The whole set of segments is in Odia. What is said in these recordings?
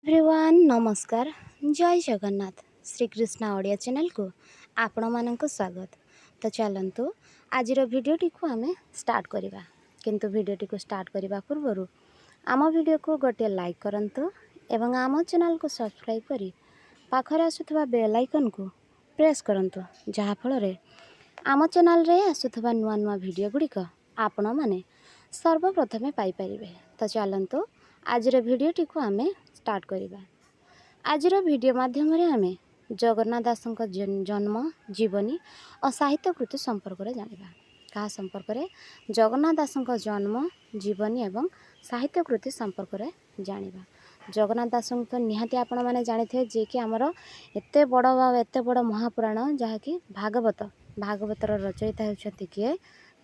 ଏଭ୍ରିୱାନ୍, ନମସ୍କାର, ଜୟ ଜଗନ୍ନାଥ। ଶ୍ରୀକୃଷ୍ଣ ଓଡ଼ିଆ ଚ୍ୟାନେଲକୁ ଆପଣମାନଙ୍କୁ ସ୍ୱାଗତ। ତ ଚାଲନ୍ତୁ, ଆଜିର ଭିଡ଼ିଓଟିକୁ ଆମେ ଷ୍ଟାର୍ଟ କରିବା। କିନ୍ତୁ ଭିଡ଼ିଓଟିକୁ ଷ୍ଟାର୍ଟ କରିବା ପୂର୍ବରୁ ଆମ ଭିଡ଼ିଓକୁ ଗୋଟିଏ ଲାଇକ୍ କରନ୍ତୁ ଏବଂ ଆମ ଚ୍ୟାନେଲକୁ ସବସ୍କ୍ରାଇବ୍ କରି ପାଖରେ ଆସୁଥିବା ବେଲ୍ ଆଇକନ୍କୁ ପ୍ରେସ୍ କରନ୍ତୁ, ଯାହାଫଳରେ ଆମ ଚ୍ୟାନେଲରେ ଆସୁଥିବା ନୂଆ ନୂଆ ଭିଡ଼ିଓ ଗୁଡ଼ିକ ଆପଣମାନେ ସର୍ବପ୍ରଥମେ ପାଇପାରିବେ। ତ ଚାଲନ୍ତୁ, ଆଜିର ଭିଡ଼ିଓଟିକୁ ଆମେ ଷ୍ଟାର୍ଟ କରିବା। ଆଜିର ଭିଡ଼ିଓ ମାଧ୍ୟମରେ ଆମେ ଜଗନ୍ନାଥ ଦାସଙ୍କ ଜନ୍ମ, ଜୀବନୀ ଓ ସାହିତ୍ୟ କୃତି ସମ୍ପର୍କରେ ଜାଣିବା। କାହା ସମ୍ପର୍କରେ? ଜଗନ୍ନାଥ ଦାସଙ୍କ ଜନ୍ମ, ଜୀବନୀ ଏବଂ ସାହିତ୍ୟ କୃତି ସମ୍ପର୍କରେ ଜାଣିବା। ଜଗନ୍ନାଥ ଦାସଙ୍କୁ ତ ନିହାତି ଆପଣମାନେ ଜାଣିଥିବେ, ଯିଏକି ଆମର ଏତେ ବଡ଼ ବା ଏତେ ବଡ଼ ମହାପୁରାଣ, ଯାହାକି ଭାଗବତ, ଭାଗବତର ରଚୟିତା ହେଉଛନ୍ତି କିଏ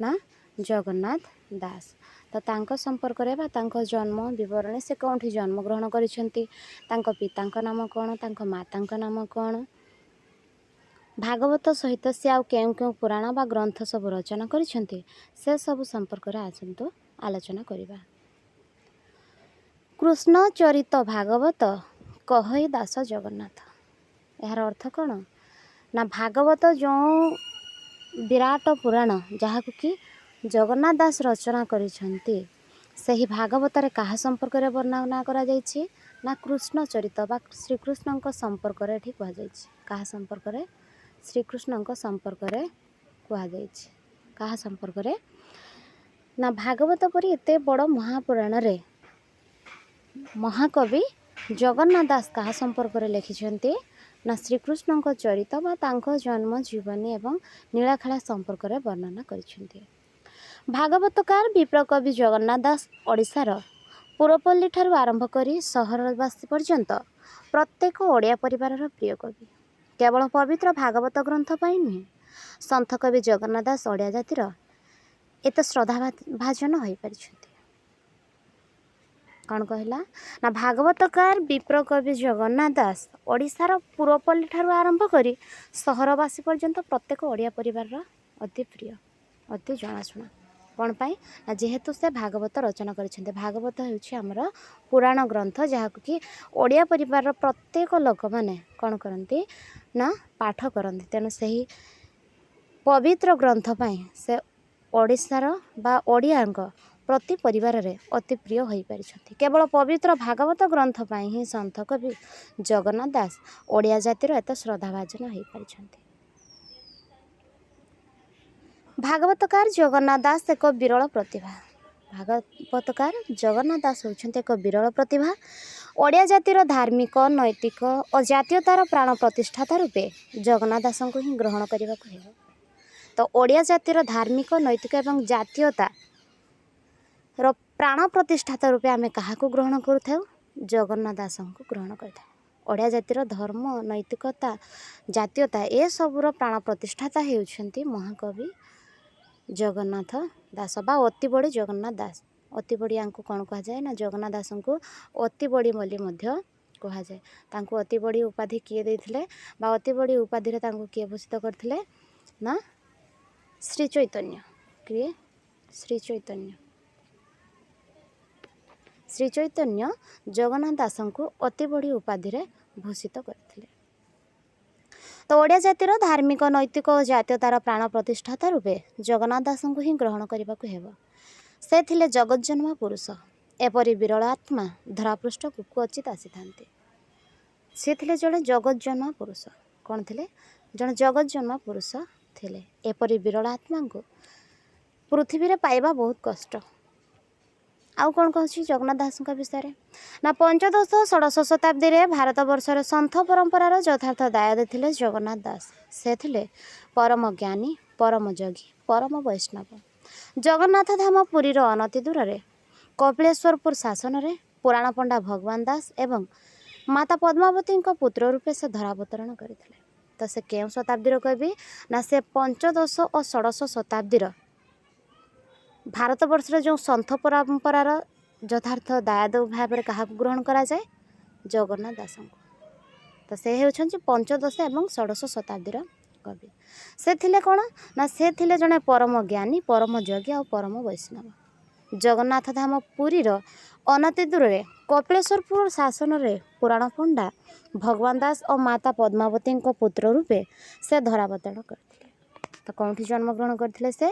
ନା ଜଗନ୍ନାଥ ଦାସ। ତ ତାଙ୍କ ସମ୍ପର୍କରେ ବା ତାଙ୍କ ଜନ୍ମ ବିବରଣୀ, ସେ କେଉଁଠି ଜନ୍ମଗ୍ରହଣ କରିଛନ୍ତି, ତାଙ୍କ ପିତାଙ୍କ ନାମ କ'ଣ, ତାଙ୍କ ମାତାଙ୍କ ନାମ କ'ଣ, ଭାଗବତ ସହିତ ସେ ଆଉ କେଉଁ କେଉଁ ପୁରାଣ ବା ଗ୍ରନ୍ଥ ସବୁ ରଚନା କରିଛନ୍ତି, ସେସବୁ ସମ୍ପର୍କରେ ଆସନ୍ତୁ ଆଲୋଚନା କରିବା। କୃଷ୍ଣ ଚରିତ ଭାଗବତ କହଇ ଦାସ ଜଗନ୍ନାଥ। ଏହାର ଅର୍ଥ କ'ଣ ନା ଭାଗବତ ଯେଉଁ ବିରାଟ ପୁରାଣ, ଯାହାକୁ କି ଜଗନ୍ନାଥ ଦାସ ରଚନା କରିଛନ୍ତି, ସେହି ଭାଗବତରେ କାହା ସମ୍ପର୍କରେ ବର୍ଣ୍ଣନା କରାଯାଇଛି ନା କୃଷ୍ଣ ଚରିତ ବା ଶ୍ରୀକୃଷ୍ଣଙ୍କ ସମ୍ପର୍କରେ ଏଠି କୁହାଯାଇଛି। କାହା ସମ୍ପର୍କରେ? ଶ୍ରୀକୃଷ୍ଣଙ୍କ ସମ୍ପର୍କରେ କୁହାଯାଇଛି। କାହା ସମ୍ପର୍କରେ ନା ଭାଗବତ ପରି ଏତେ ବଡ଼ ମହାପୁରାଣରେ ମହାକବି ଜଗନ୍ନାଥ ଦାସ କାହା ସମ୍ପର୍କରେ ଲେଖିଛନ୍ତି ନା ଶ୍ରୀକୃଷ୍ଣଙ୍କ ଚରିତ ବା ତାଙ୍କ ଜନ୍ମ, ଜୀବନୀ ଏବଂ ନୀଳାଖେଳା ସମ୍ପର୍କରେ ବର୍ଣ୍ଣନା କରିଛନ୍ତି। ଭାଗବତକାର ବିପ୍ରକବି ଜଗନ୍ନାଥ ଦାସ ଓଡ଼ିଶାର ପୁରପଲ୍ଲୀଠାରୁ ଆରମ୍ଭ କରି ସହରବାସୀ ପର୍ଯ୍ୟନ୍ତ ପ୍ରତ୍ୟେକ ଓଡ଼ିଆ ପରିବାରର ପ୍ରିୟ କବି। କେବଳ ପବିତ୍ର ଭାଗବତ ଗ୍ରନ୍ଥ ପାଇଁ ନୁହେଁ, ସନ୍ଥ କବି ଜଗନ୍ନାଥ ଦାସ ଓଡ଼ିଆ ଜାତିର ଏତେ ଶ୍ରଦ୍ଧା ଭାଜନ ହୋଇପାରିଛନ୍ତି। କ'ଣ କହିଲା ନା ଭାଗବତକାର ବିପ୍ରକବି ଜଗନ୍ନାଥ ଦାସ ଓଡ଼ିଶାର ପୁରପଲ୍ଲୀ ଠାରୁ ଆରମ୍ଭ କରି ସହରବାସୀ ପର୍ଯ୍ୟନ୍ତ ପ୍ରତ୍ୟେକ ଓଡ଼ିଆ ପରିବାରର ଅତି ପ୍ରିୟ, ଅତି ଜଣାଶୁଣା। କ'ଣ ପାଇଁ ନା ଯେହେତୁ ସେ ଭାଗବତ ରଚନା କରିଛନ୍ତି। ଭାଗବତ ହେଉଛି ଆମର ପୁରାଣ ଗ୍ରନ୍ଥ, ଯାହାକୁ କି ଓଡ଼ିଆ ପରିବାରର ପ୍ରତ୍ୟେକ ଲୋକମାନେ କ'ଣ କରନ୍ତି ନା ପାଠ କରନ୍ତି। ତେଣୁ ସେହି ପବିତ୍ର ଗ୍ରନ୍ଥ ପାଇଁ ସେ ଓଡ଼ିଶାର ବା ଓଡ଼ିଆଙ୍କ ପ୍ରତି ପରିବାରରେ ଅତି ପ୍ରିୟ ହୋଇପାରିଛନ୍ତି। କେବଳ ପବିତ୍ର ଭାଗବତ ଗ୍ରନ୍ଥ ପାଇଁ ହିଁ ସନ୍ଥ କବି ଜଗନ୍ନାଥ ଦାସ ଓଡ଼ିଆ ଜାତିର ଏତେ ଶ୍ରଦ୍ଧାଭାଜନ ହୋଇପାରିଛନ୍ତି। ଭାଗବତକାର ଜଗନ୍ନାଥ ଦାସ ଏକ ବିରଳ ପ୍ରତିଭା। ଭାଗବତକାର ଜଗନ୍ନାଥ ଦାସ ହେଉଛନ୍ତି ଏକ ବିରଳ ପ୍ରତିଭା। ଓଡ଼ିଆ ଜାତିର ଧାର୍ମିକ, ନୈତିକ ଓ ଜାତୀୟତାର ପ୍ରାଣ ପ୍ରତିଷ୍ଠାତା ରୂପେ ଜଗନ୍ନାଥ ଦାସଙ୍କୁ ହିଁ ଗ୍ରହଣ କରିବାକୁ ହେବ। ତ ଓଡ଼ିଆ ଜାତିର ଧାର୍ମିକ, ନୈତିକ ଏବଂ ଜାତୀୟତାର ପ୍ରାଣ ପ୍ରତିଷ୍ଠାତା ରୂପେ ଆମେ କାହାକୁ ଗ୍ରହଣ କରୁଥାଉ? ଜଗନ୍ନାଥ ଦାସଙ୍କୁ ଗ୍ରହଣ କରିଥାଉ। ଓଡ଼ିଆ ଜାତିର ଧର୍ମ, ନୈତିକତା, ଜାତୀୟତା ଏସବୁର ପ୍ରାଣ ପ୍ରତିଷ୍ଠାତା ହେଉଛନ୍ତି ମହାକବି ଜଗନ୍ନାଥ ଦାସ ବା ଅତିବଡ଼ି ଜଗନ୍ନାଥ ଦାସ। ଅତିବଡ଼ିଆଙ୍କୁ କ'ଣ କୁହାଯାଏ ନା ଜଗନ୍ନାଥ ଦାସଙ୍କୁ ଅତିବଡ଼ି ବୋଲି ମଧ୍ୟ କୁହାଯାଏ। ତାଙ୍କୁ ଅତିବଡ଼ି ଉପାଧି କିଏ ଦେଇଥିଲେ ବା ଅତିବଡ଼ି ଉପାଧିରେ ତାଙ୍କୁ କିଏ ଭୂଷିତ କରିଥିଲେ ନା ଶ୍ରୀ ଚୈତନ୍ୟ। କିଏ? ଶ୍ରୀ ଚୈତନ୍ୟ। ଶ୍ରୀ ଚୈତନ୍ୟ ଜଗନ୍ନାଥ ଦାସଙ୍କୁ ଅତିବଡ଼ି ଉପାଧିରେ ଭୂଷିତ କରିଥିଲେ। ତ ଓଡ଼ିଆ ଜାତିର ଧାର୍ମିକ, ନୈତିକ ଓ ଜାତୀୟତାର ପ୍ରାଣ ପ୍ରତିଷ୍ଠାତା ରୂପେ ଜଗନ୍ନାଥ ଦାସଙ୍କୁ ହିଁ ଗ୍ରହଣ କରିବାକୁ ହେବ। ସେ ଥିଲେ ଜଗଜ୍ଜନ୍ମା ପୁରୁଷ। ଏପରି ବିରଳ ଆତ୍ମା ଧରାପୃଷ୍ଠକୁ କ୍ୱଚିତ ଆସିଥାନ୍ତି। ସେ ଥିଲେ ଜଣେ ଜଗଜ୍ଜନ୍ମା ପୁରୁଷ। କ'ଣ ଥିଲେ? ଜଣେ ଜଗଜ୍ଜନ୍ମା ପୁରୁଷ ଥିଲେ। ଏପରି ବିରଳ ଆତ୍ମାଙ୍କୁ ପୃଥିବୀରେ ପାଇବା ବହୁତ କଷ୍ଟ। ଆଉ କ'ଣ କହୁଛି ଜଗନ୍ନାଥ ଦାସଙ୍କ ବିଷୟରେ ନା ପଞ୍ଚଦଶ ଷୋଡ଼ଶ ଶତାବ୍ଦୀରେ ଭାରତବର୍ଷର ସନ୍ଥ ପରମ୍ପରାର ଯଥାର୍ଥ ଦାୟାଦ ଥିଲେ ଜଗନ୍ନାଥ ଦାସ। ସେ ଥିଲେ ପରମ ଜ୍ଞାନୀ, ପରମ ଯୋଗୀ, ପରମ ବୈଷ୍ଣବ। ଜଗନ୍ନାଥ ଧାମ ପୁରୀର ଅନତି ଦୂରରେ କପିଳେଶ୍ୱରପୁର ଶାସନରେ ପୁରାଣ ପଣ୍ଡା ଭଗବାନ ଦାସ ଏବଂ ମାତା ପଦ୍ମାବତୀଙ୍କ ପୁତ୍ର ରୂପେ ସେ ଧରାବତରଣ କରିଥିଲେ। ତ ସେ କେଉଁ ଶତାବ୍ଦୀର କବି ନା ସେ ପଞ୍ଚଦଶ ଓ ଷୋଡ଼ଶ ଶତାବ୍ଦୀର ଭାରତବର୍ଷର ଯେଉଁ ସନ୍ଥ ପରମ୍ପରାର ଯଥାର୍ଥ ଦାୟାଦ ଭାବରେ କାହାକୁ ଗ୍ରହଣ କରାଯାଏ? ଜଗନ୍ନାଥ ଦାସଙ୍କୁ। ତ ସେ ହେଉଛନ୍ତି ପଞ୍ଚଦଶ ଏବଂ ଷୋଡ଼ଶ ଶତାବ୍ଦୀର କବି। ସେ ଥିଲେ କ'ଣ ନା ସେ ଥିଲେ ଜଣେ ପରମ ଜ୍ଞାନୀ, ପରମ ଯୋଗୀ ଆଉ ପରମ ବୈଷ୍ଣବ। ଜଗନ୍ନାଥ ଧାମ ପୁରୀର ଅନତି ଦୂରରେ କପିଳେଶ୍ୱରପୁର ଶାସନରେ ପୁରାଣ ପଣ୍ଡା ଭଗବାନ ଦାସ ଓ ମାତା ପଦ୍ମାବତୀଙ୍କ ପୁତ୍ର ରୂପେ ସେ ଧରାବତରଣ କରିଥିଲେ। ତ କେଉଁଠି ଜନ୍ମଗ୍ରହଣ କରିଥିଲେ ସେ?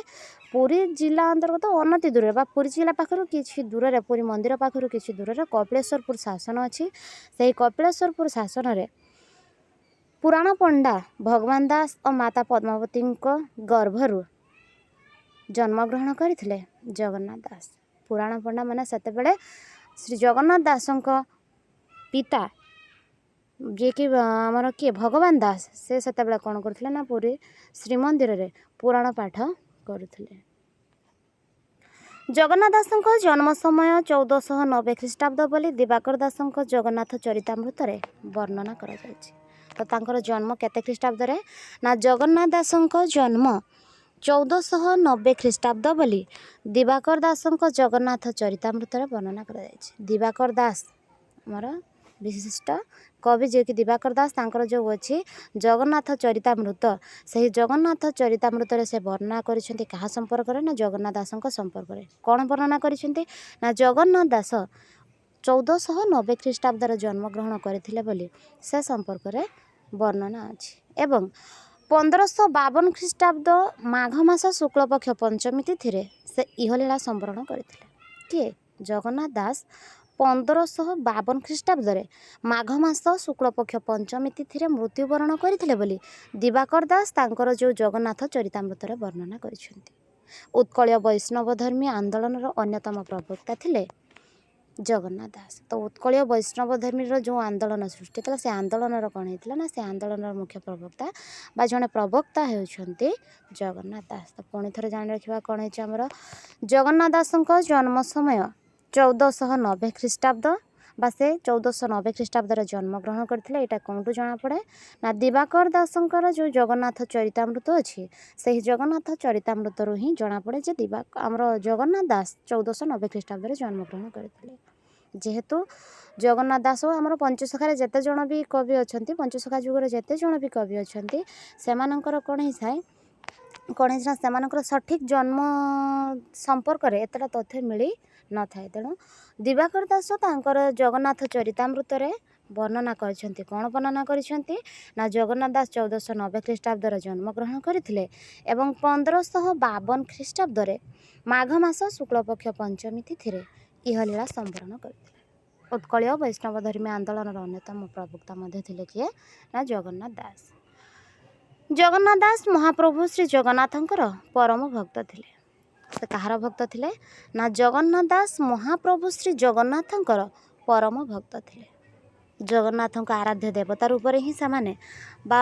ପୁରୀ ଜିଲ୍ଲା ଅନ୍ତର୍ଗତ ଅନତି ଦୂରରେ ବା ପୁରୀ ଜିଲ୍ଲା ପାଖରୁ କିଛି ଦୂରରେ, ପୁରୀ ମନ୍ଦିର ପାଖରୁ କିଛି ଦୂରରେ କପିଳେଶ୍ୱରପୁର ଶାସନ ଅଛି। ସେହି କପିଳେଶ୍ୱରପୁର ଶାସନରେ ପୁରାଣ ପଣ୍ଡା ଭଗବାନ ଦାସ ଓ ମାତା ପଦ୍ମାବତୀଙ୍କ ଗର୍ଭରୁ ଜନ୍ମଗ୍ରହଣ କରିଥିଲେ ଜଗନ୍ନାଥ ଦାସ। ପୁରାଣ ପଣ୍ଡା ମାନେ ସେତେବେଳେ ଶ୍ରୀ ଜଗନ୍ନାଥ ଦାସଙ୍କ ପିତା ଯିଏକି ଆମର କିଏ, ଭଗବାନ ଦାସ, ସେ ସେତେବେଳେ କ'ଣ କରୁଥିଲେ ନା ପୁରୀ ଶ୍ରୀମନ୍ଦିରରେ ପୁରାଣ ପାଠ କରୁଥିଲେ। ଜଗନ୍ନାଥ ଦାସଙ୍କ ଜନ୍ମ ସମୟ 1490 ଖ୍ରୀଷ୍ଟାବ୍ଦ ବୋଲି ଦିବାକର ଦାସଙ୍କ ଜଗନ୍ନାଥ ଚରିତାମୃତରେ ବର୍ଣ୍ଣନା କରାଯାଇଛି। ତ ତାଙ୍କର ଜନ୍ମ କେତେ ଖ୍ରୀଷ୍ଟାବ୍ଦରେ ନା ଜଗନ୍ନାଥ ଦାସଙ୍କ ଜନ୍ମ 1490 ଖ୍ରୀଷ୍ଟାବ୍ଦ ବୋଲି ଦିବାକର ଦାସଙ୍କ ଜଗନ୍ନାଥ ଚରିତାମୃତରେ ବର୍ଣ୍ଣନା କରାଯାଇଛି। ଦିବାକର ଦାସ ଆମର ବିଶିଷ୍ଟ କବି ଯିଏକି ଦିବାକର ଦାସ, ତାଙ୍କର ଯେଉଁ ଅଛି ଜଗନ୍ନାଥ ଚରିତାମୃତ, ସେହି ଜଗନ୍ନାଥ ଚରିତାମୃତରେ ସେ ବର୍ଣ୍ଣନା କରିଛନ୍ତି କାହା ସମ୍ପର୍କରେ ନା ଜଗନ୍ନାଥ ଦାସଙ୍କ ସମ୍ପର୍କରେ। କ'ଣ ବର୍ଣ୍ଣନା କରିଛନ୍ତି ନା ଜଗନ୍ନାଥ ଦାସ 1490 ଖ୍ରୀଷ୍ଟାବ୍ଦରେ ଜନ୍ମଗ୍ରହଣ କରିଥିଲେ ବୋଲି ସେ ସମ୍ପର୍କରେ ବର୍ଣ୍ଣନା ଅଛି। ଏବଂ 1552 ଖ୍ରୀଷ୍ଟାବ୍ଦ ମାଘ ମାସ ଶୁକ୍ଳପକ୍ଷ ପଞ୍ଚମୀ ତିଥିରେ ସେ ଇହଲୀଳା ସମ୍ବରଣ କରିଥିଲେ। କିଏ? ଜଗନ୍ନାଥ ଦାସ 1552 ଖ୍ରୀଷ୍ଟାବ୍ଦରେ ମାଘ ମାସ ଶୁକ୍ଳପକ୍ଷ ପଞ୍ଚମୀ ତିଥିରେ ମୃତ୍ୟୁବରଣ କରିଥିଲେ ବୋଲି ଦିବାକର ଦାସ ତାଙ୍କର ଯେଉଁ ଜଗନ୍ନାଥ ଚରିତାମୃତରେ ବର୍ଣ୍ଣନା କରିଛନ୍ତି। ଉତ୍କଳୀୟ ବୈଷ୍ଣବ ଧର୍ମୀ ଆନ୍ଦୋଳନର ଅନ୍ୟତମ ପ୍ରବକ୍ତା ଥିଲେ ଜଗନ୍ନାଥ ଦାସ। ତ ଉତ୍କଳୀୟ ବୈଷ୍ଣବ ଧର୍ମୀର ଯେଉଁ ଆନ୍ଦୋଳନ ସୃଷ୍ଟି ହେଇଥିଲା, ସେ ଆନ୍ଦୋଳନର କ'ଣ ହେଇଥିଲା ନା ସେ ଆନ୍ଦୋଳନର ମୁଖ୍ୟ ପ୍ରବକ୍ତା ବା ଜଣେ ପ୍ରବକ୍ତା ହେଉଛନ୍ତି ଜଗନ୍ନାଥ ଦାସ। ତ ପୁଣି ଥରେ ଜାଣି ରଖିବା କ'ଣ ହେଇଛି ଆମର, ଜଗନ୍ନାଥ ଦାସଙ୍କ ଜନ୍ମ ସମୟ 1490 ଖ୍ରୀଷ୍ଟାବ୍ଦ ବା ସେ 1490 ଖ୍ରୀଷ୍ଟାବ୍ଦରେ ଜନ୍ମଗ୍ରହଣ କରିଥିଲେ। ଏଇଟା କେଉଁଠୁ ଜଣାପଡ଼େ ନା ଦିବାକର ଦାସଙ୍କର ଯେଉଁ ଜଗନ୍ନାଥ ଚରିତାମୃତ ଅଛି, ସେହି ଜଗନ୍ନାଥ ଚରିତାମୃତରୁ ହିଁ ଜଣାପଡ଼େ ଯେ ଆମର ଜଗନ୍ନାଥ ଦାସ 1490 ଖ୍ରୀଷ୍ଟାବ୍ଦରେ ଜନ୍ମଗ୍ରହଣ କରିଥିଲେ। ଯେହେତୁ ଜଗନ୍ନାଥ ଦାସ ଆମର ପଞ୍ଚସଖାରେ ଯେତେ ଜଣ ବି କବି ଅଛନ୍ତି, ପଞ୍ଚସଖା ଯୁଗରେ ଯେତେ ଜଣ ବି କବି ଅଛନ୍ତି, ସେମାନଙ୍କର କ'ଣ ହେଇଥାଏ, କ'ଣ ହେଇଛି ନା ସେମାନଙ୍କର ସଠିକ୍ ଜନ୍ମ ସମ୍ପର୍କରେ ଏତେଟା ତଥ୍ୟ ମିଳି ନଥାଏ। ତେଣୁ ଦିବାକର ଦାସ ତାଙ୍କର ଜଗନ୍ନାଥ ଚରିତାମୃତରେ ବର୍ଣ୍ଣନା କରିଛନ୍ତି। କ'ଣ ବର୍ଣ୍ଣନା କରିଛନ୍ତି ନା ଜଗନ୍ନାଥ ଦାସ 1490 ଖ୍ରୀଷ୍ଟାବ୍ଦରେ ଜନ୍ମଗ୍ରହଣ କରିଥିଲେ ଏବଂ 1552 ଖ୍ରୀଷ୍ଟାବ୍ଦରେ ମାଘ ମାସ ଶୁକ୍ଳପକ୍ଷ ପଞ୍ଚମୀ ତିଥିରେ ଇହଲୀଳା ସମ୍ବରଣ କରିଥିଲେ। ଉତ୍କଳୀୟ ବୈଷ୍ଣବ ଧର୍ମୀ ଆନ୍ଦୋଳନର ଅନ୍ୟତମ ପ୍ରବକ୍ତା ମଧ୍ୟ ଥିଲେ କିଏ ନା ଜଗନ୍ନାଥ ଦାସ। ଜଗନ୍ନାଥ ଦାସ ମହାପ୍ରଭୁ ଶ୍ରୀ ଜଗନ୍ନାଥଙ୍କର ପରମ ଭକ୍ତ ଥିଲେ। ସେ କାହାର ଭକ୍ତ ଥିଲେ ନା ଜଗନ୍ନାଥ ଦାସ ମହାପ୍ରଭୁ ଶ୍ରୀ ଜଗନ୍ନାଥଙ୍କର ପରମ ଭକ୍ତ ଥିଲେ। ଜଗନ୍ନାଥଙ୍କ ଆରାଧ୍ୟ ଦେବତା ରୂପରେ ହିଁ ସେମାନେ ବା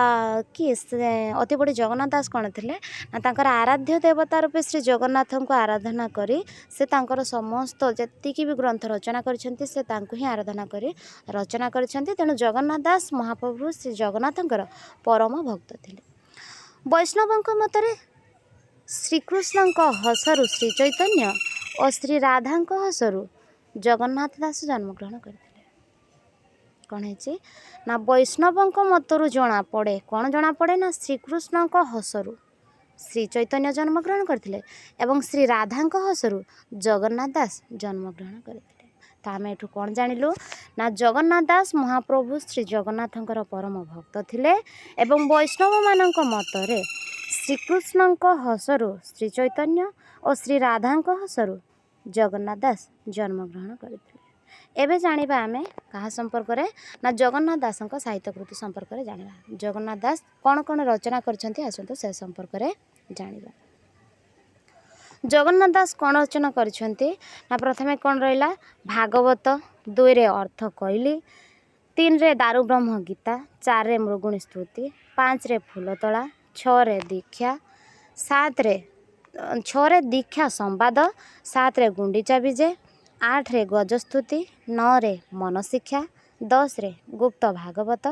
କିଏ ସେ ଅତିବଡ଼ି ଜଗନ୍ନାଥ ଦାସ କ'ଣ ଥିଲେ ନା ତାଙ୍କର ଆରାଧ୍ୟ ଦେବତା ରୂପେ ଶ୍ରୀ ଜଗନ୍ନାଥଙ୍କୁ ଆରାଧନା କରି ସେ ତାଙ୍କର ସମସ୍ତ ଯେତିକି ବି ଗ୍ରନ୍ଥ ରଚନା କରିଛନ୍ତି, ସେ ତାଙ୍କୁ ହିଁ ଆରାଧନା କରି ରଚନା କରିଛନ୍ତି। ତେଣୁ ଜଗନ୍ନାଥ ଦାସ ମହାପ୍ରଭୁ ଶ୍ରୀ ଜଗନ୍ନାଥଙ୍କର ପରମ ଭକ୍ତ ଥିଲେ। ବୈଷ୍ଣବଙ୍କ ମତରେ ଶ୍ରୀକୃଷ୍ଣଙ୍କ ହସରୁ ଶ୍ରୀ ଚୈତନ୍ୟ ଓ ଶ୍ରୀ ରାଧାଙ୍କ ହସରୁ ଜଗନ୍ନାଥ ଦାସ ଜନ୍ମଗ୍ରହଣ କରିଥିଲେ। କ'ଣ ହେଇଛି ନା ବୈଷ୍ଣବଙ୍କ ମତରୁ ଜଣାପଡ଼େ, କ'ଣ ଜଣାପଡ଼େ ନା ଶ୍ରୀକୃଷ୍ଣଙ୍କ ହସରୁ ଶ୍ରୀ ଚୈତନ୍ୟ ଜନ୍ମଗ୍ରହଣ କରିଥିଲେ ଏବଂ ଶ୍ରୀ ରାଧାଙ୍କ ହସରୁ ଜଗନ୍ନାଥ ଦାସ ଜନ୍ମଗ୍ରହଣ କରିଥିଲେ। ତ ଆମେ ଏଠୁ କ'ଣ ଜାଣିଲୁ ନା ଜଗନ୍ନାଥ ଦାସ ମହାପ୍ରଭୁ ଶ୍ରୀ ଜଗନ୍ନାଥଙ୍କର ପରମ ଭକ୍ତ ଥିଲେ ଏବଂ ବୈଷ୍ଣବମାନଙ୍କ ମତରେ ଶ୍ରୀକୃଷ୍ଣଙ୍କ ହସରୁ ଶ୍ରୀ ଚୈତନ୍ୟ ଓ ଶ୍ରୀ ରାଧାଙ୍କ ହସରୁ ଜଗନ୍ନାଥ ଦାସ ଜନ୍ମଗ୍ରହଣ କରିଥିଲେ। ଏବେ ଜାଣିବା ଆମେ କାହା ସମ୍ପର୍କରେ ନା ଜଗନ୍ନାଥ ଦାସଙ୍କ ସାହିତ୍ୟକୃତି ସମ୍ପର୍କରେ ଜାଣିବା। ଜଗନ୍ନାଥ ଦାସ କ'ଣ କ'ଣ ରଚନା କରିଛନ୍ତି, ଆସନ୍ତୁ ସେ ସମ୍ପର୍କରେ ଜାଣିବା। ଜଗନ୍ନାଥ ଦାସ କ'ଣ ରଚନା କରିଛନ୍ତି ନା ପ୍ରଥମେ କ'ଣ ରହିଲା ଭାଗବତ, 2ରେ ଅର୍ଥ କଇଲି, 3ରେ ଦାରୁବ୍ରହ୍ମ ଗୀତା, 4ରେ ମୃଗୁଣୀ ସ୍ତୁତି, 5ରେ ଫୁଲତୋଳା, 6ରେ ଦୀକ୍ଷା, 6ରେ ଦୀକ୍ଷା ସମ୍ବାଦ, 7ରେ ଗୁଣ୍ଡିଚା ବିଜେ, 8ରେ ଗଜସ୍ତୁତି, 9ରେ ମନଶିକ୍ଷା, 10ରେ ଗୁପ୍ତ ଭାଗବତ,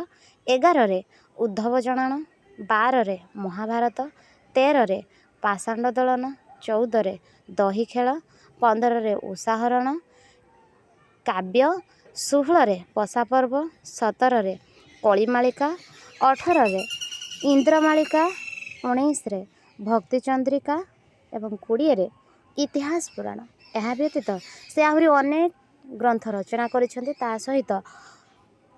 11ରେ ଉଦ୍ଧବ ଜଣାଣ, 12ରେ ମହାଭାରତ, 13ରେ ପାଷାଣ୍ଡ ଦଳନ, 14ରେ ଦହି ଖେଳ, 15ରେ ଉଷାହରଣ କାବ୍ୟ, 16ରେ ପଶାପର୍ବ, 17ରେ କଳିମାଳିକା, 18ରେ ଇନ୍ଦ୍ରମାଳିକା, 19ରେ ଭକ୍ତିଚନ୍ଦ୍ରିକା ଏବଂ 20ରେ ଇତିହାସ ପୁରାଣ। ଏହା ବ୍ୟତୀତ ସେ ଆହୁରି ଅନେକ ଗ୍ରନ୍ଥ ରଚନା କରିଛନ୍ତି। ତା ସହିତ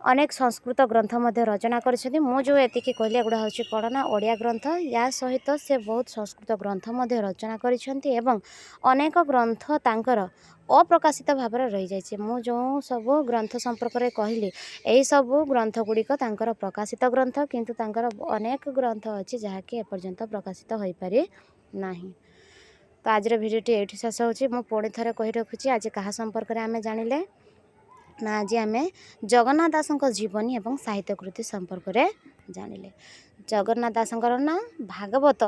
ଅନେକ ସଂସ୍କୃତ ଗ୍ରନ୍ଥ ମଧ୍ୟ ରଚନା କରିଛନ୍ତି। ମୁଁ ଯେଉଁ ଏତିକି କହିଲି, ଏଗୁଡ଼ା ହେଉଛି କ'ଣ ନା ଓଡ଼ିଆ ଗ୍ରନ୍ଥ। ୟା ସହିତ ସେ ବହୁତ ସଂସ୍କୃତ ଗ୍ରନ୍ଥ ମଧ୍ୟ ରଚନା କରିଛନ୍ତି ଏବଂ ଅନେକ ଗ୍ରନ୍ଥ ତାଙ୍କର ଅପ୍ରକାଶିତ ଭାବରେ ରହିଯାଇଛି। ମୁଁ ଯେଉଁ ସବୁ ଗ୍ରନ୍ଥ ସମ୍ପର୍କରେ କହିଲି, ଏହିସବୁ ଗ୍ରନ୍ଥ ଗୁଡ଼ିକ ତାଙ୍କର ପ୍ରକାଶିତ ଗ୍ରନ୍ଥ, କିନ୍ତୁ ତାଙ୍କର ଅନେକ ଗ୍ରନ୍ଥ ଅଛି ଯାହାକି ଏପର୍ଯ୍ୟନ୍ତ ପ୍ରକାଶିତ ହୋଇପାରି ନାହିଁ। ତ ଆଜିର ଭିଡ଼ିଓଟି ଏଇଠି ଶେଷ ହେଉଛି। ମୁଁ ପୁଣି ଥରେ କହି ରଖୁଛି, ଆଜି କାହା ସମ୍ପର୍କରେ ଆମେ ଜାଣିଲେ ନା ଆଜି ଆମେ ଜଗନ୍ନାଥ ଦାସଙ୍କ ଜୀବନୀ ଏବଂ ସାହିତ୍ୟ କୃତି ସମ୍ପର୍କରେ ଜାଣିଲେ। ଜଗନ୍ନାଥ ଦାସଙ୍କର ନା ଭାଗବତ,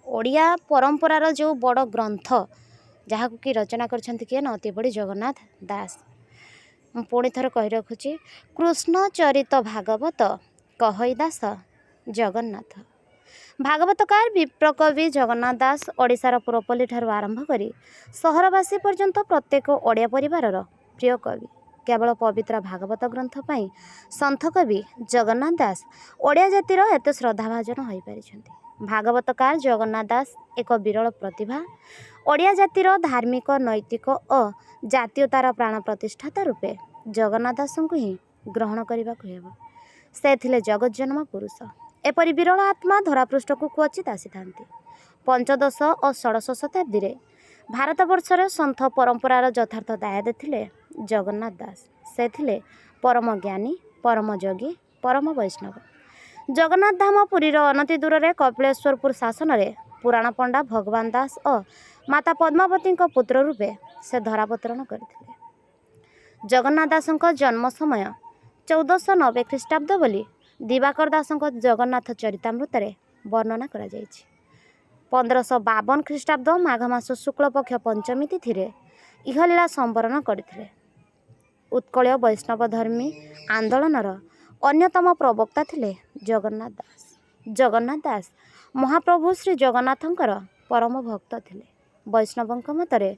ଓଡ଼ିଆ ପରମ୍ପରାର ଯେଉଁ ବଡ଼ ଗ୍ରନ୍ଥ, ଯାହାକୁ କି ରଚନା କରିଛନ୍ତି କିଏ ନା ଅତିବଡ଼ି ଜଗନ୍ନାଥ ଦାସ। ମୁଁ ପୁଣି ଥରେ କହି ରଖୁଛି, କୃଷ୍ଣ ଚରିତ ଭାଗବତ କହଇ ଦାସ ଜଗନ୍ନାଥ। ଭାଗବତକାର ବିପ୍ରକବି ଜଗନ୍ନାଥ ଦାସ ଓଡ଼ିଶାର ପୁରପଲ୍ଲୀ ଠାରୁ ଆରମ୍ଭ କରି ସହରବାସୀ ପର୍ଯ୍ୟନ୍ତ ପ୍ରତ୍ୟେକ ଓଡ଼ିଆ ପରିବାରର ପ୍ରିୟ କବି। କେବଳ ପବିତ୍ର ଭାଗବତ ଗ୍ରନ୍ଥ ପାଇଁ ସନ୍ଥ କବି ଜଗନ୍ନାଥ ଦାସ ଓଡ଼ିଆ ଜାତିର ଏତେ ଶ୍ରଦ୍ଧାଭାଜନ ହୋଇପାରିଛନ୍ତି। ଭାଗବତକାର ଜଗନ୍ନାଥ ଦାସ ଏକ ବିରଳ ପ୍ରତିଭା। ଓଡ଼ିଆ ଜାତିର ଧାର୍ମିକ, ନୈତିକ ଓ ଜାତୀୟତାର ପ୍ରାଣ ପ୍ରତିଷ୍ଠାତା ରୂପେ ଜଗନ୍ନାଥ ଦାସଙ୍କୁ ହିଁ ଗ୍ରହଣ କରିବାକୁ ହେବ। ସେ ଥିଲେ ଜଗଜ୍ଜନ୍ମ ପୁରୁଷ। ଏପରି ବିରଳ ଆତ୍ମା ଧରାପୃଷ୍ଠକୁ କ୍ୱଚିତ୍ ଆସିଥାନ୍ତି। ପଞ୍ଚଦଶ ଓ ଷୋଡ଼ଶ ଶତାବ୍ଦୀରେ ଭାରତବର୍ଷରେ ସନ୍ଥ ପରମ୍ପରାର ଯଥାର୍ଥ ଦାୟାଦ ଥିଲେ ଜଗନ୍ନାଥ ଦାସ। ସେ ଥିଲେ ପରମ ଜ୍ଞାନୀ, ପରମ ଯୋଗୀ, ପରମ ବୈଷ୍ଣବ। ଜଗନ୍ନାଥ ଧାମ ପୁରୀର ଅନତି ଦୂରରେ କପିଳେଶ୍ୱରପୁର ଶାସନରେ ପୁରାଣ ପଣ୍ଡା ଭଗବାନ ଦାସ ଓ ମାତା ପଦ୍ମାବତୀଙ୍କ ପୁତ୍ର ରୂପେ ସେ ଧରାବତରଣ କରିଥିଲେ। ଜଗନ୍ନାଥ ଦାସଙ୍କ ଜନ୍ମ ସମୟ 1490 ଖ୍ରୀଷ୍ଟାବ୍ଦ ବୋଲି ଦିବାକର ଦାସଙ୍କ ଜଗନ୍ନାଥ ଚରିତାମୃତରେ ବର୍ଣ୍ଣନା କରାଯାଇଛି। 1552 ଖ୍ରୀଷ୍ଟାବ୍ଦ ମାଘ ମାସ ଶୁକ୍ଳପକ୍ଷ ପଞ୍ଚମୀ ତିଥିରେ ଇହଲୀଳା ସମ୍ବରଣ କରିଥିଲେ। ଉତ୍କଳୀୟ ବୈଷ୍ଣବ ଧର୍ମୀ ଆନ୍ଦୋଳନର ଅନ୍ୟତମ ପ୍ରବକ୍ତା ଥିଲେ ଜଗନ୍ନାଥ ଦାସ। ଜଗନ୍ନାଥ ଦାସ ମହାପ୍ରଭୁ ଶ୍ରୀ ଜଗନ୍ନାଥଙ୍କର ପରମ ଭକ୍ତ ଥିଲେ। ବୈଷ୍ଣବଙ୍କ ମତରେ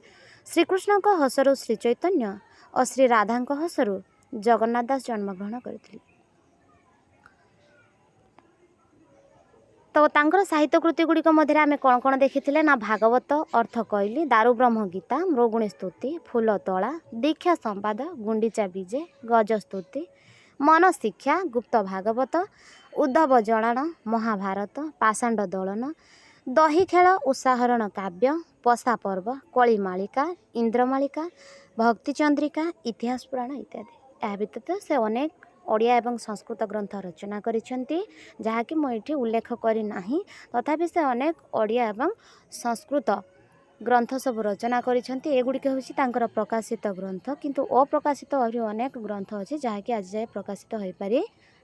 ଶ୍ରୀକୃଷ୍ଣଙ୍କ ହସରୁ ଶ୍ରୀ ଚୈତନ୍ୟ ଓ ଶ୍ରୀ ରାଧାଙ୍କ ହସରୁ ଜଗନ୍ନାଥ ଦାସ ଜନ୍ମଗ୍ରହଣ କରିଥିଲେ। ତ ତାଙ୍କର ସାହିତ୍ୟ କୃତି ଗୁଡ଼ିକ ମଧ୍ୟରେ ଆମେ କ'ଣ କ'ଣ ଦେଖିଥିଲେ ନା ଭାଗବତ, ଅର୍ଥ କଇଲି, ଦାରୁବ୍ରହ୍ମ ଗୀତା, ମୃଗୁଣୀ ସ୍ତୁତି, ଫୁଲ ତୋଳା, ଦୀକ୍ଷା ସମ୍ବାଦ, ଗୁଣ୍ଡିଚା ବିଜେ, ଗଜସ୍ତୁତି, ମନ ଶିକ୍ଷା, ଗୁପ୍ତ ଭାଗବତ, ଉଦ୍ଧବ ଜଣାଣ, ମହାଭାରତ, ପାଷାଣ୍ଡ ଦୋଳନ, ଦହି ଖେଳ, ଉଷାହରଣ କାବ୍ୟ, ପଶା ପର୍ବ, କଳିମାଳିକା, ଇନ୍ଦ୍ରମାଳିକା, ଭକ୍ତି ଚନ୍ଦ୍ରିକା, ଇତିହାସ ପୁରାଣ ଇତ୍ୟାଦି। ଏହା ବ୍ୟତୀତ ସେ ଅନେକ ଓଡ଼ିଆ ଏବଂ ସଂସ୍କୃତ ଗ୍ରନ୍ଥ ରଚନା କରିଛନ୍ତି, ଯାହାକି ମୁଁ ଏଠି ଉଲ୍ଲେଖ କରିନାହିଁ। ତଥାପି ସେ ଅନେକ ଓଡ଼ିଆ ଏବଂ ସଂସ୍କୃତ ଗ୍ରନ୍ଥ ସବୁ ରଚନା କରିଛନ୍ତି। ଏଗୁଡ଼ିକ ହେଉଛି ତାଙ୍କର ପ୍ରକାଶିତ ଗ୍ରନ୍ଥ, କିନ୍ତୁ ଅପ୍ରକାଶିତ ଆହୁରି ଅନେକ ଗ୍ରନ୍ଥ ଅଛି ଯାହାକି ଆଜି ଯାଏ ପ୍ରକାଶିତ ହୋଇପାରି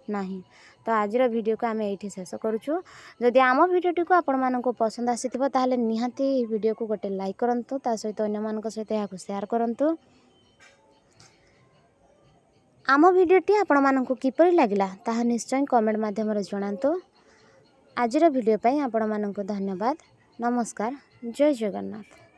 ନାହିଁ। ତ ଆଜିର ଭିଡ଼ିଓକୁ ଆମେ ଏଇଠି ଶେଷ କରୁଛୁ। ଯଦି ଆମ ଭିଡ଼ିଓଟିକୁ ଆପଣମାନଙ୍କୁ ପସନ୍ଦ ଆସିଥିବ, ତାହେଲେ ନିହାତି ଏହି ଭିଡ଼ିଓକୁ ଗୋଟେ ଲାଇକ୍ କରନ୍ତୁ, ତା ସହିତ ଅନ୍ୟମାନଙ୍କ ସହିତ ଏହାକୁ ସେୟାର କରନ୍ତୁ। ଆମ ଭିଡ଼ିଓଟି ଆପଣମାନଙ୍କୁ କିପରି ଲାଗିଲା, ତାହା ନିଶ୍ଚୟ କମେଣ୍ଟ ମାଧ୍ୟମରେ ଜଣାନ୍ତୁ। ଆଜିର ଭିଡ଼ିଓ ପାଇଁ ଆପଣମାନଙ୍କୁ ଧନ୍ୟବାଦ। ନମସ୍କାର, ଜୟ ଜଗନ୍ନାଥ।